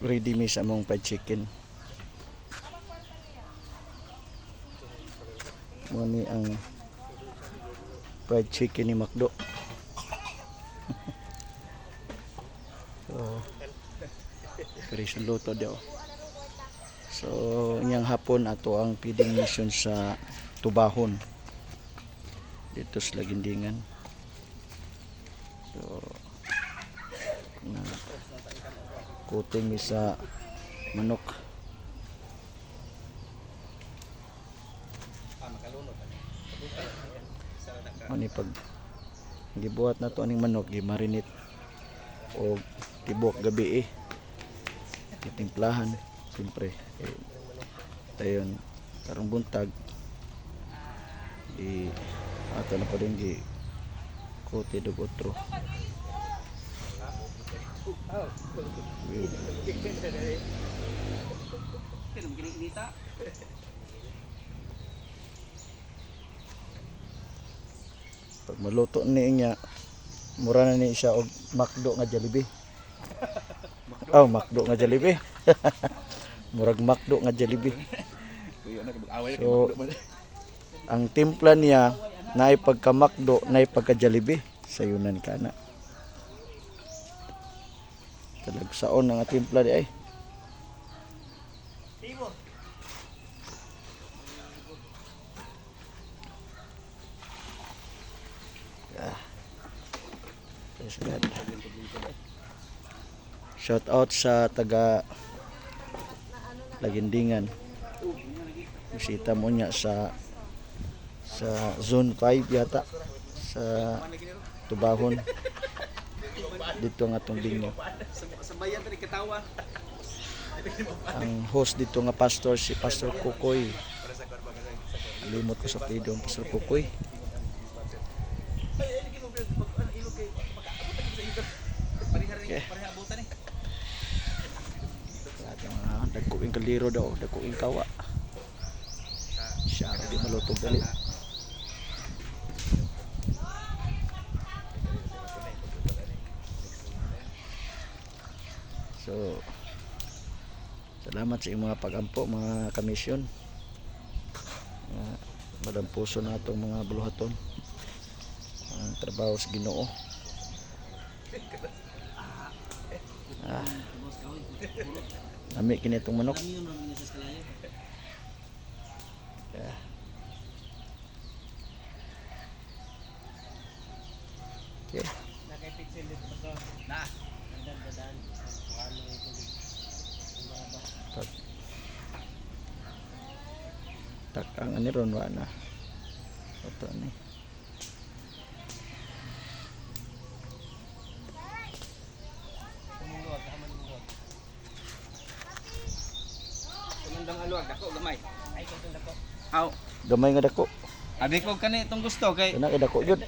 Ready mi sa among fried chicken. Mo ni ang fried chicken ni McDo. So, preparation luto daw. So, ngayong hapon ato ang feeding mission sa Tubahon. Dito sa Lagindingan. So, na kuting mi sa manok. Ano pag gibuhat na to aning manok, gimarinate o tibok gabi eh. Gitimplahan, siyempre. Eh, dayon karong buntag i ato na pa rin gi kuti dug otro. Pag maluto ni niya, mura na ni siya og McDo nga Jollibee. Oh, McDo nga Jollibee. Murag McDo nga Jollibee. So, ang timpla niya naay pagka McDo, naay pagka Jollibee. Sayunan ka na. Talagsaon ang timpla di ay. Praise God. Shout out sa taga Lagindingan. Bisita mo niya sa Zone 5 yata sa Tubahon. Dito nga atong binyo. Ang host dito nga pastor si Pastor Kukoy. Limot ko sa apelyido ang Pastor Kukoy. Okay. Lahat yung mga dagkuing kaliro daw, dagkuing kawa. Siya, di malutog dali. So, salamat sa inyong mga pagampo, mga kamisyon. Mga madampuso na itong mga buluhaton. Ang trabaho sa Ginoo. Ah. Lami kini itong manok. Yeah. Okay. Tak. Tak ang ani ron wa na. Ito ni. Tumandang aluag dako gamay. Ay katong dako. Aw, Gamay nga dako. abi ko kani itong gusto kay Kana kay dako jud.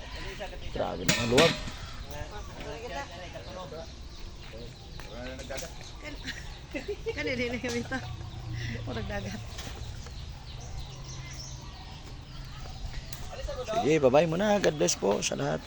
Grabe na ang luwag. Kani dili kami ta. Murag dagat. Sige, bye-bye muna. God bless po sa lahat.